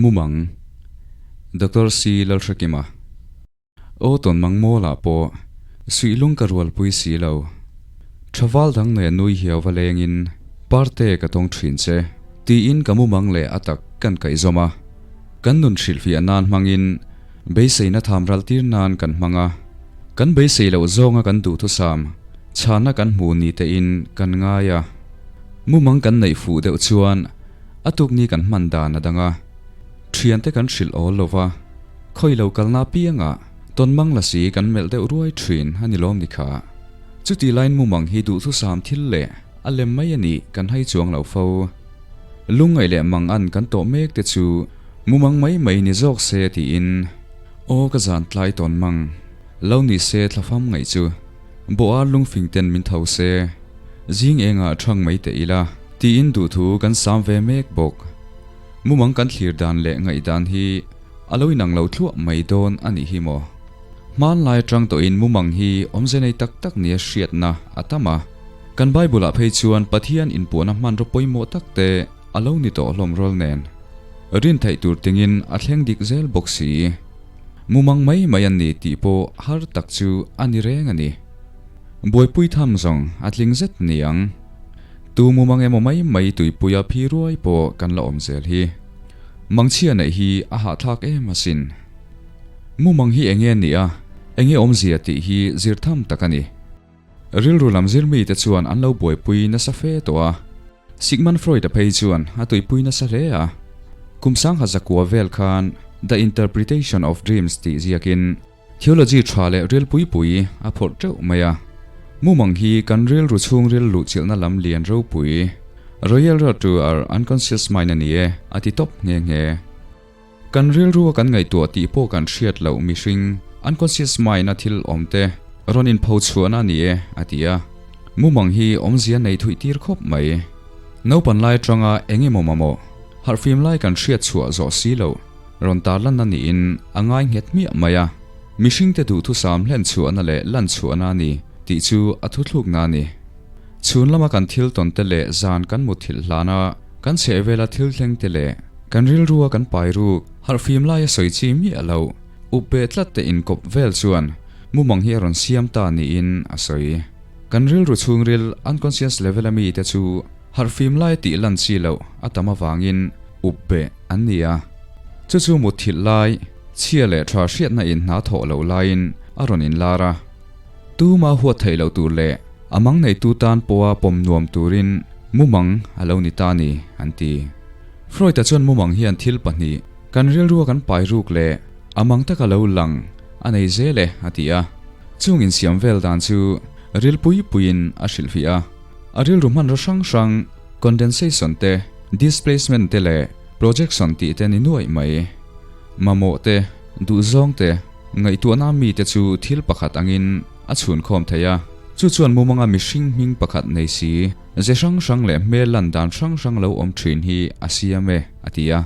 Mumang, Doctor C. Lalhrekima. Aw tawn mang mawlah pawh suihlung ka rualpui si lo. Thaval dang nen nui hiau va lengin parte ka tawng thin che. Tiin ka mumang leh a tak kan kaihzawm a. Kan nun hrilhfiah nan hmangin beiseina tham ral tir nan kan hmang a. Kan beisei loh zawnga kan duhthusam chhanna kan hmu ni tein kan ngai a. Mumang kan neih fuh deuh chuan a tukni kan hman dan a dang a. Thiante kan hrilh awl lo va, khawi lo kalna piangah tawnmang la si kan melh deuh ruai thin a ni lawm ni kha. Chuti laiin mumang hi duhthusam thil leh a lem mai a nih kan hai chuang lo fo. Lungngaih leh mang an kan tawh mek te chu mumang mai mai ni zawk se tiin aw ka zan tlai tawnmang lo ni se thlafam ngaih chu bawh a lungfing ten min tho se zing engah thang mai teh ila tiin duhthu kan sam ve mek bawk. Mumang kan thlir dan leh ngaihdan hi a lo inang lo thluah mai dawn a nih hi maw? Hmanlai atang tawhin mumang hi awmze nei tak tak nia hriatna a tam a. Kan Bible-ah phei chuan Pathian inpuahna hmanraw pawimawh tak te a lo ni tawh hlawm rual nen. Rin theih tur tingin a thleng dik zel bawk si. Mumang mai mai an ni tih pawh har tak chu a ni reng a ni. Buaipui tham zawng a tling zet niang. Tu mumang emaw mai mai tuipuia phi ruai pawh kan la awm zel hi. Mangchhia neih hi a hahthlak em asin. Mumang hi enge a nih a, enge awmzia tih hi zir tham tak a ni. Rilru lam zir mite chuan an lo buaipui nasa fe tawh a. Sigmund Freud-a phei chuan a tuipui nasa hle a. Kum sangha zakua vel khan The Interpretation of Dreams tih ziakin Theology tha leh ril pui pui a phawrh teuh mai a. Mumang hi kan rilru chhungril luhchilhna lam lian ropui, Royal Road to our Unconscious Mind a ni e, a ti tawp nghe nghe. Kan rilrua kan ngaihtuah tih pawh kan hriat loh mihring, unconscious mind-a thil awm te rawn inpho chhuahna a ni e, a ti a. Mumang hi awmzia nei thuih tir khawp mai. Naupan lai atanga eng emaw mamawh, harhfim lai kan hriat chhuah zawh si loh. Rawn tarlanna niin a ngai nghet hmiah mai a, mihringte duhthusam hlen chhuahna leh lan chhuahna a ni tih chu a thuthlukna a ni. Chhun lama kan thil tawn te leh zan kan mutthilh hlana kan chhehvela thil thleng te leh kan rilrua kan pai ruk harhfim laia sawi chi miah loh up beh tlat te inkawp vel chuan mumang hi a rawn siam ta niin a sawi. Kan rilru chhungril unconscious level a mite chu Harhfim lai tih lan chi loh a tam avangin up beh an ni a. Chu chu mutthilh lai, chhia leh tha hriatna in hna thawh loh laiin a rawn inlar a. Tuma huat theih loh tur leh a mang neitu tan pawha pawm nuam turin mumang a lo ni ta ni, an ti. Freud-a chuan mumang hian thil pahnih, kan rilrua kan pai ruk leh a mang taka lo lang a nei zel e, a ti a. Chung insiam vel dan chu ril pui puiin a hrilhfiah a. A rilru hmanraw hrang hrang, condensation te, displacement te leh projection tih te ni nuaih mai. Mamawh te, duhzawng te, ngaihtuahna mite chu thil pakhat angin a chhunkhawm thei a. Chu chuan mumanga mihring hming pakhat nei si, ze hrang hrang leh hmel lan dan hrang hrang lo awm thin hi a siam e, a ti a.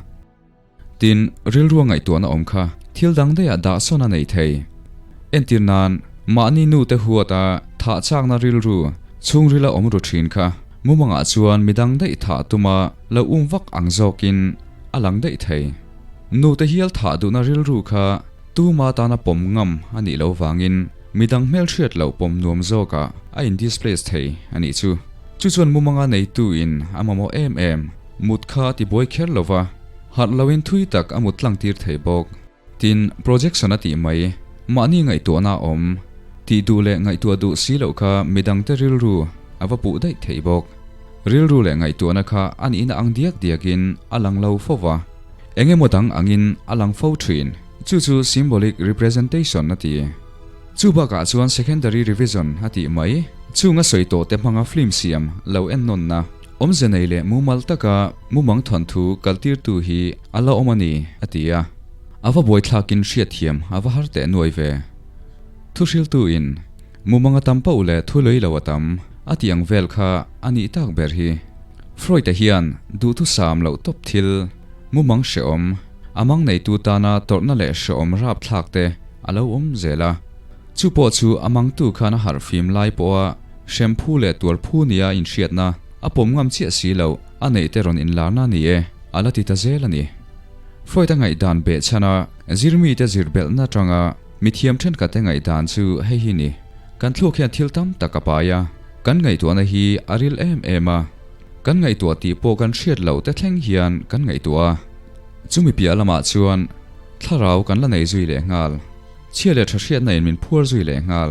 Tin, rilrua ngaihtuahna awm kha thil dang daihah dah sawn a nei thei. Entir nan, mahni nute huata thah chakna rilru chhungrila awm ru thin kha mumangah chuan midang daih thah tuma lo um vak ang zawkin a lang daih thei. Nute hial thah duhna rilru kha tuma tana pawm ngam a nih loh vangin midang hmelhriat loh pawm nuam zawkah a in-displace thei a nih chu. Chu chuan mumanga neituin a mamawh em em. Mut kha a tibuai kher lo va, harh loin thui tak a mut tlang tir thei bawk. Tin, projection a tih mai, mahni ngaihtuahna a awm. Tih duh leh ngaihtuah duh si loh kha midangte rilru a va puh daih thei bawk. Rilru leh ngaihtuahna kha a nihna ang diak diakin a lang lo fo va, eng emaw dang angin a lang fo thin. Chu chu symbolic representation a ti. Chu bakah chuan secondary revision a tih mai, chunga sawi tawhte hmanga film siam lo ennawnna. Awmze nei leh mumal taka mumang thawnthu kaltirtu hi a la awm a ni, a ti a. A va buaithlakin hriatthiam a va har teh nuai ve. Thuhriltuin, Mumang a tam pauh leh thu lei lo a tam, a tih ang vel kha a nih tak ber hi. Freud-a hian duhthusam loh tawp thil, mumang hrehawm, a mang neitu tana tawrhna leh hrehawm rapthlak te a lo awm zel a. Chu pawh chu a mangtu khan a harhfim lai pawha hrem phu leh tuar phu nia inhriatna a pawm ngam chiah si loh a neih te rawn inlarna ni e, a la ti ta zel a ni. Freud-a ngaihdan behchhana zirmite zir belhna atanga mithiam thenkhatte ngaihdan chu hei hi ni. Kan thluak hian thil tam tak a pai a, kan ngaihtuahna hi a ril em em a. Kan ngaihtuah tih pawh kan hriat loh te thleng hian kan ngaihtuah a. Chumi piah lamah chuan thlarau kan la nei zui leh nghal. Chhia leh tha hriatna in min phuar zui leh nghal.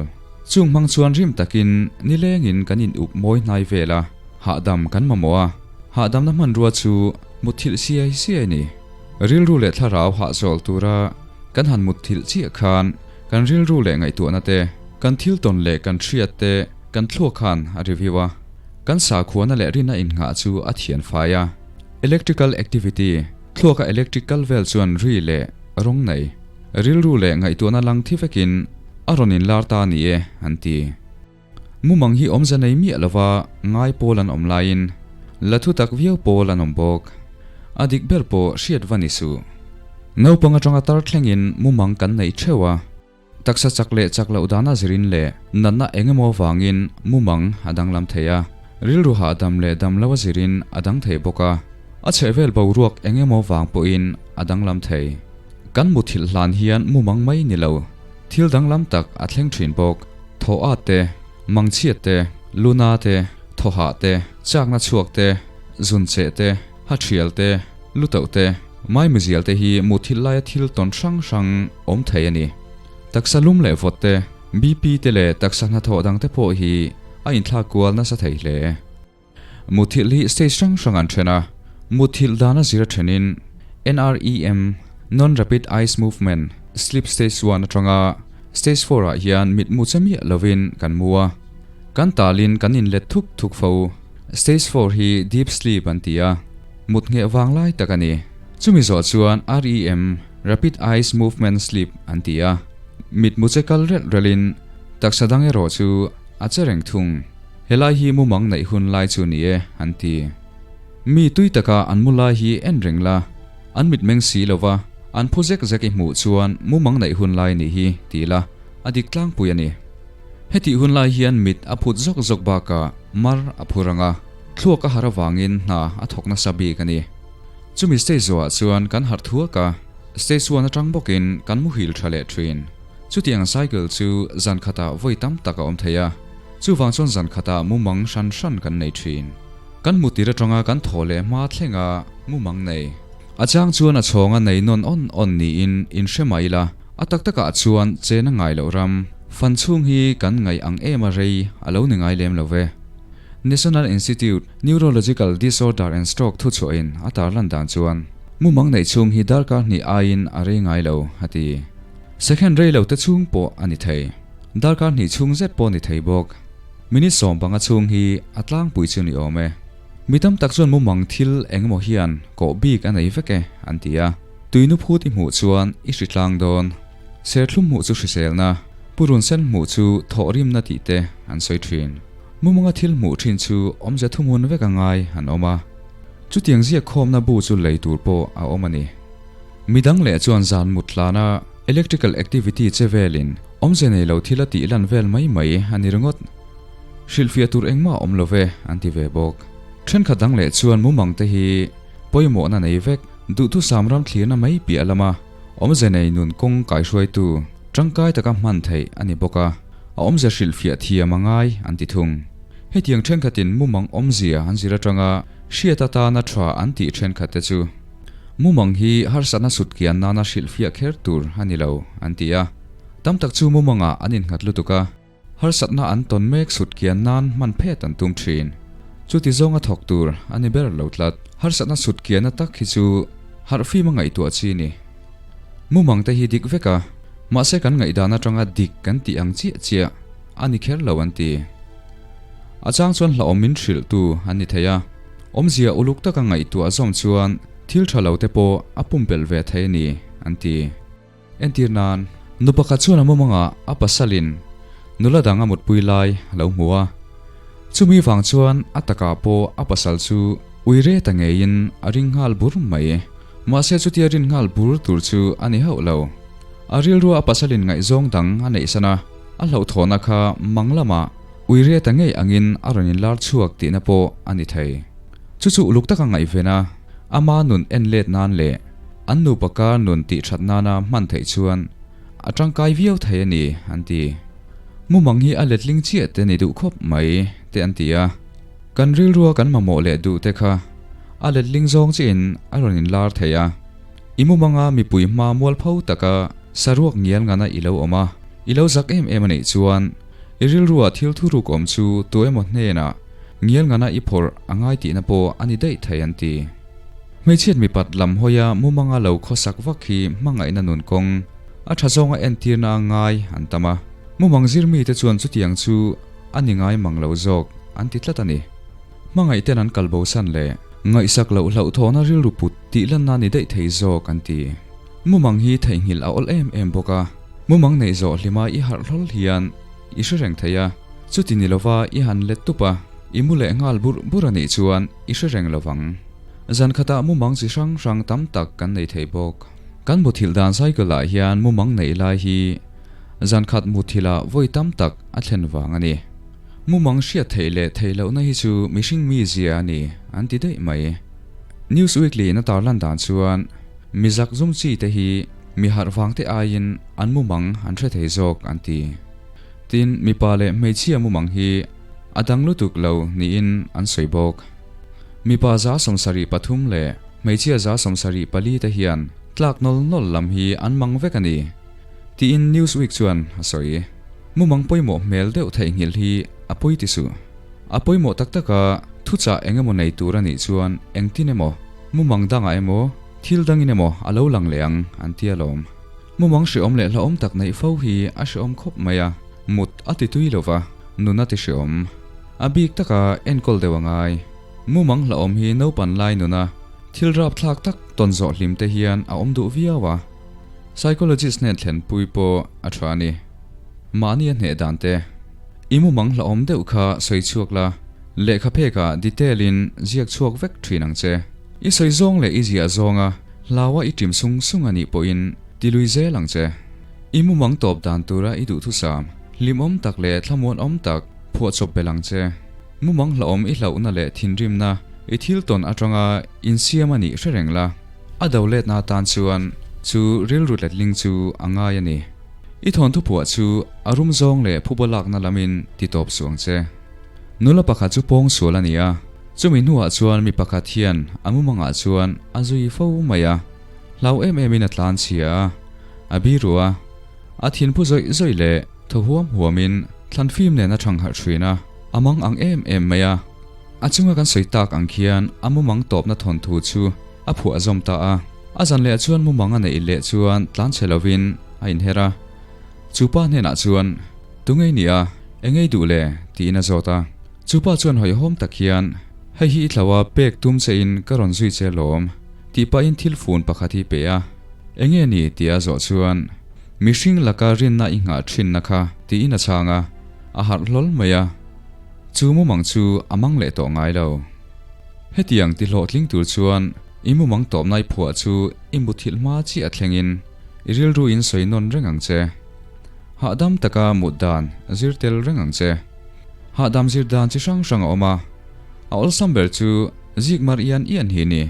Chung hmang chuan rim takin nilengin kan in up mawi hnai vel a, hahdam kan mamawh a. Hahdamna hmanrua chu mutthilh siai siai a ni. Rilru leh thlarau hahchawl tura kan han mutthilh chiah khan kan rilru leh ngaihtuahna te, kan thil tawn leh kan hriat te kan thluak khan a review a. Kan sakhuana leh rinna innghah chu a thian fai a. Electrical activity, thluaka electric kal vel chuan ri leh rawng nei, rilru leh ngaihtuahna lang thi vekin a rawn inlar ta a ni e, an ti. Mumang hi awmze nei miah lova ngai pawl an awm laiin la thu tak viau pawl an awm bawk. A dik ber pawh hriat va ni suh. Naupang atanga tar thlengin mumang kan neih theuh a. Taksa chak leh chak loh dana zirin leh natna eng emaw vangin mumang a danglam thei a, rilru hahdam leh dam lo a zirin a dang thei bawk a, a chhehvel boruak eng emaw vang pawhin a danglam thei. Kan muthilh hlan hian mumang mai ni lo, thil danglam tak a thleng thin bawk. Thaw at te, mangchhiat te, luna te, thawhah te, chakna chhuak te, zuncheh te, hathial te, Lutoh te, maimizial te hi muthilh laia thil tawn hrang hrang awm thei a ni. Taksa lum leh vawt te, BP te leh taksa hnathawh dang te pawh hi a inthlak kual nasa thei hle. Muthilh hi stage hrang hrang an then a, muthilh dana zira thenin NREM, Non-Rapid Eyes Movement, Sleep Stage One atanga Stage Four ah hian mitmu che miah lovin kan mu a, kan talin kan inlet thuk thuk fo. Stage Four hi Deep Sleep an ti a. Mut ngheh vang lai tak a ni. Chumi zawh chuan REM, Rapid Eyes Movement Sleep, an ti a. Mitmu che kal relh relhin taksa dang erawh chu a che reng thung. Helai hi mumang neih hun lai chu ni e, an ti. Mi tui taka an mu lai hi en reng la, an mitmeng si lova an phu zek zek i hmuh chuan mumang neih hun lai nih hi ti la, a dik tlangpui a ni. Hetih hun lai hian mit a phut zawk zawk bakah mar a phu rang a. Thluak a harh avangin hna a thawk nasa bik a ni. Chumi stage zawhah chuan kan harh thuak a, stage one atang bawkin kan muhil tha leh thin. Chutiang cycle chu zan khatah vawi tam tak a awm thei a, chuvang chuan zan khatah mumang hran hran kan nei thin. Kan mutir atanga kan thaw leh hma thlenga mumang nei. A chang chuan a chhawnga nei nawn awn awn niin inhre mai ila, a tak takah chuan chen a ngai loh ram. Fan chhung hi kan ngaih ang em a rei a lo ni ngai lem lo ve. National Institute Neurological Disorder and Stroke thuchhuahin a tarlan dan chuan, mumang neih chhung hi darkar hnih aiin a rei ngai lo, a ti. Second rei lo te chhung pawh a ni thei. Darkar hnih chhung zet pawh ni thei bawk. Minute 15 chhung hi a tlangpui chu ni awm e. Mi tam tak chuan mumang thil eng emaw hian kawh bik a nei vek e, an ti a. Tuinu phut i hmuh chuan i hritlang dawn. Serthlum hmuh chu hriselna, purun sen hmuh chu thawhrimna tih te an sawi thin. Mumanga thil hmuh thin chu awmze thuhmun vek a ngai an awm a, chutiang ziak khawmna bu chu lei tur pawh a awm a ni. Midang leh chuan zan mut hlana electrical activity che velin awmze nei lo thil a tih lan vel mai mai a ni ringawt. Hrilhfiah tur engmah a awm lo ve an ti ve bawk. Thenkhat dang leh chuan mumang te hi pawimawhna nei vek, duhthusam ram thlirna mai piah lama Awmze nei nun kawng kaihruaitu tangkai taka hman theih a ni bawk a, a awmze hrilhfiah thiam a ngai an ti thung. Hetiang thenkhatin mumang awmzia an zir atanga hriat atana tha an tih thenkhat te chu mumang hi harsatna sutkian nana hrilhfiah kher tur a ni lo an ti a, tam tak chu mumangah an innghat lutuk a. Harsatna an tawn mek sut kian nan hman phet an tum thin. Chuti zawnga thawk tur a ni ber lo tlat. Harsatna sut kianna tak hi chu harhfim a ngaihtuah chi ni. Mumang te hi dik vek a, mahse kan ngaihdan atanga dik kan tih ang chiah chiah a ni kher lo an ti. A chang chuan hlauhawm min hrilh tu an ni thei a, awmzia uluk taka ngaihtuah zawm chuan thil tha lo te pawh a pumpelh ve thei a ni an ti. Entir nan, nu pakhat chuan a mumangah a pasalin nula dang a mutpui lai a lo hmu a. Chumi vang chuan a takah pawh a pasal chu ui re ta ngeiin a ring nghal bur mai. Mahse chutia rin nghal bur tur chu a ni hauh lo. A rilrua a pasalin ngaihzawng dang a neihsan a, a hlauhthawhna kha mang lamah ui re ta ngei angin a rawn inlar chhuak tihna pawh a ni thei. Chu chu uluk taka ngaihven a, ama nun en let nan leh. An nupa kar nun tih that nana hman theih chuan a tangkai viau thei a ni, an ti. Mumang hi a letling chiah te ni duh khawp mai, te an ti a. Kan rilrua kan mamawh leh duh te kha a letling zawng chiahin a rawn inlar thei a. I mumanga mipui hma mualpho taka saruak ngial ngana i lo awm a, i lo zak em em a nih chuan i rilrua thil thuruk awm chu tu emaw hnenah ngial ngana i phawrh a ngai tihna pawh a ni daih thei an ti. Hmeichhiat mipat lam hawia mumanga lo khawsak vak hi hmangaihna nun kawng a tha zawnga entirna a ngai an tam a, mumang zir mite chuan chutiang chu a ni ngai mang lo zawk an ti tlat a ni. Hmangaihten an kal bosan leh ngaihsak loh hlauhthawhna rilru put tih lanna ni daih thei zawk an ti. Mumang hi theihnghilh a awl em em bawk a, mumang neih zawh hlima i harh hlawl hian i hre reng thei a, chuti ni lova i han let tup a, i mu leh nghal burh burh a nih chuan i hre reng lovang. Zan khatah mumang chi hrang hrang tam tak kan nei thei bawk. Kan muthilh dan cycle ah hian mumang neih lai hi zan khat muthilh ah vawi tam tak a thlen vang a ni. Mumang hriat theih leh theih lohna hi chu mihring mizia a ni an ti daih mai. News Weekly in a tarlan dan chuan mi zak zum chi te hi mi harh vang te aiin an mumang an hre thei zawk an ti. Tin, mipa leh hmeichhia mumang hi a dang lutuk lo niin an sawi bawk. Mipa 73 leh hmeichhia 74 te hian tlak nawl nawl lam hi an mang vek a ni, tiin Newsweek chuan a sawi. Mumang pawimawh hmel deuh theihnghilh hi a pawi ti suh. A pawimawh tak taka thuchah eng emaw nei tur a nih chuan engtin emaw, mumang dangah emaw, thil dangin emaw a lo lang leh ang an ti alawm. Mumang hreawm leh hlauhawm tak neih fo hi a hreawm khawp mai a, mut a ti tui lova, nun a ti hreawm. A bik taka enkawl deuh a ngai. Mumang hlauhawm hi naupan lai nuna thil rapthlak tak tawn zawh hlim te hian a awm duh viau a. Psychologist hnen thlenpui pawh a tha a ni. Mahni a hneh dan te. I mumang hlauhawm deuh kha sawi chhuak la, lehkha phekah detail in ziak chhuak vek thin ang che. I sawi zawng leh i ziah zawnga hlaua i ṭim sung sung a nih pawhin ti lui zel ang che. I mumang tawp dan tura i duhthusam, hlimawm tak leh thlamuanawm tak phuahchawp belh ang che. Mumang hlauhawm i hlauhna leh thinrimna i thil tawn aṭanga insiam a nih hre reng la. A do letna atan chuan chu rilru letling chu a ngai a ni. I thawnthu phuah chu a rum zawng leh phuba lakna lamin ti tawp suh ang che. Nula pakhat chu pawng sual a ni a, chumi hnuah chuan mi pakhat hian a mumangah chuan a zui fo mai a, hlau em emin a tlan chhia a, a biru a, a thinphu zawih zawih leh thaw huam huamin thlan fim nen a thang harh thin a, a mang ang em em mai a. A chunga kan sawi tak ang khian a mumang tawpna thawnthu chu a phuah zawm ta a, a zan leh chuan mumang a neih leh chuan tlan chhe lovin a inher a. Chu pa hnenah chuan, Tungei ni a, engei duh le? tiin a zawt a. Chu pa chuan hawihhawm tak hian, Hei hi i thlo a, pek tum che in ka rawn zui che lawm, tih pahin thil fun pakhat hi pe a. Enge ni? tia a zawh chuan, Mihring laka rinna i nghah thinna kha, tiin a chhang a, a harh hlawl mai a. Chu mumang chu a mang leh tawh ngai lo. Hetiang ti hlawhtling tur chuan i mumang tawpna i phuah chu i muthilh hma chiah thlengin i rilru in sawi nawn reng ang che. Hahdam taka mut dan zir tel reng ang che. Hahdam zir dan chi hrang hrang a awm a, a awlsam ber chu zik mar ian ian hi ni.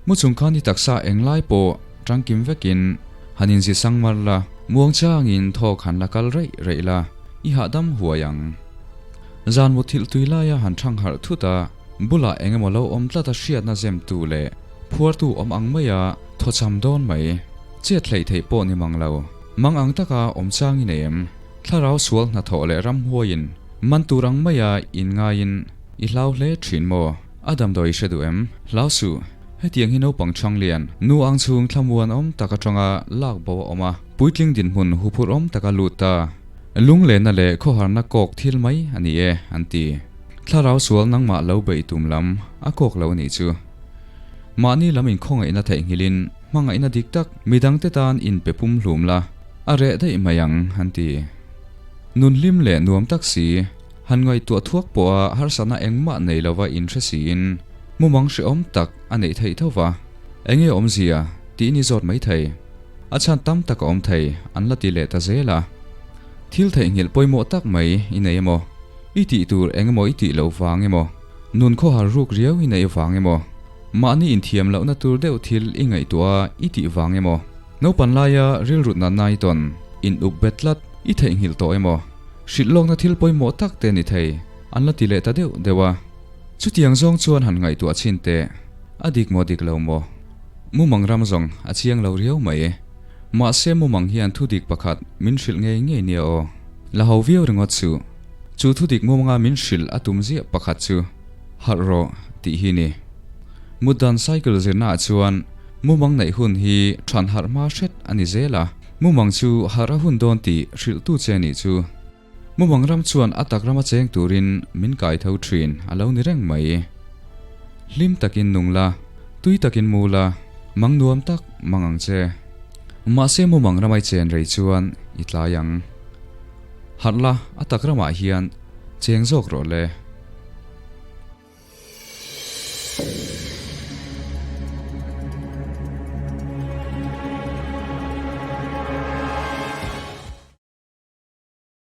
Mu chung khan i taksa englai pawh tangkim vekin han inzi sang mar la, muangchangin thawk han la kal reih reih la, i hahdam huai ang. Zan muthilh tui laia han thang harh thut a, bulah eng emaw lo awm tlat a hriatna zemtu leh phuartu awm ang maia thawcham dawn mai. Chet hleih theih pawh ni mang lo. Mang ang taka awm chang i nei em? Thlarau sual hnathawh leh ramhuaiin man tur ang maia inngaiin i hlau hle thin maw? A damdawi hre duh em? Hlau suh. Hetiang hi naupang chhang lian, nu ang chhung thlamuan awm tak atanga lak bo a awm a, puitling dinhmun huphurh awm taka lut ta. Lunglenna leh khawharna kawk thil mai a ni e, an ti. Thlarau sual nangmah lo beih tum lam a kawk lo a nih chu. Mahni lam inkhawngaihna theihnghilhin hmangaihna dik tak midangte tan inpe pum hlum la, a reh daih mai ang, an ti. Nun hlim leh nuam tak si. Han ngaihtuah thuak pawha harsatna engmah nei lova inhre siin mumang hrehawm tak a neih theih tho va, enge awmzia tih ni zawt mai thei. A chhan tam tak a awm thei an la ti leh ta zel a. Thil theihnghilh pawimawh tak mai i nei emaw, i tih tur eng emaw i tih loh vang emaw, nun khawhar ruk riau i neih vang emaw, Mahni inthiam lohna tur deuh thil i ngaihtuah a i tih vang emaw? Naupan laia rilrut natna i tawn, in up bet tlat, i theihnghilh tawh emaw? Hrilh lawkna thil pawimawh tak te ni thei, an la ti leh ta deuh deuh a. Chutiang zawng chuan han ngaihtuah chhin teh, a dik maw dik lo maw? Mumang ram zawng a chiang lo riau mai. Mahse mumang hian thudik pakhat min hrilh ngei ngei nia aw. La ho viau ringawt suh. Chu thudik mumanga min hrilh a tum ziah pakhat chu harh rawh tih hi ni. Mutdan cycle zirnaah chuan mumang neih hun hi than harh hma hret a ni zel a, mumang chu harh a hun dawn tih hrilhtu che nih chu. Mumang ram chuan a tak rama cheng turin min kai tho thin a lo ni reng mai. Hlim takin nung la, tui takin mu la, mang nuam tak mang ang che. Mahse mumang ramai chen rei chuan i tlai ang. Harh la, a tak ramah hian cheng zawk rawh le.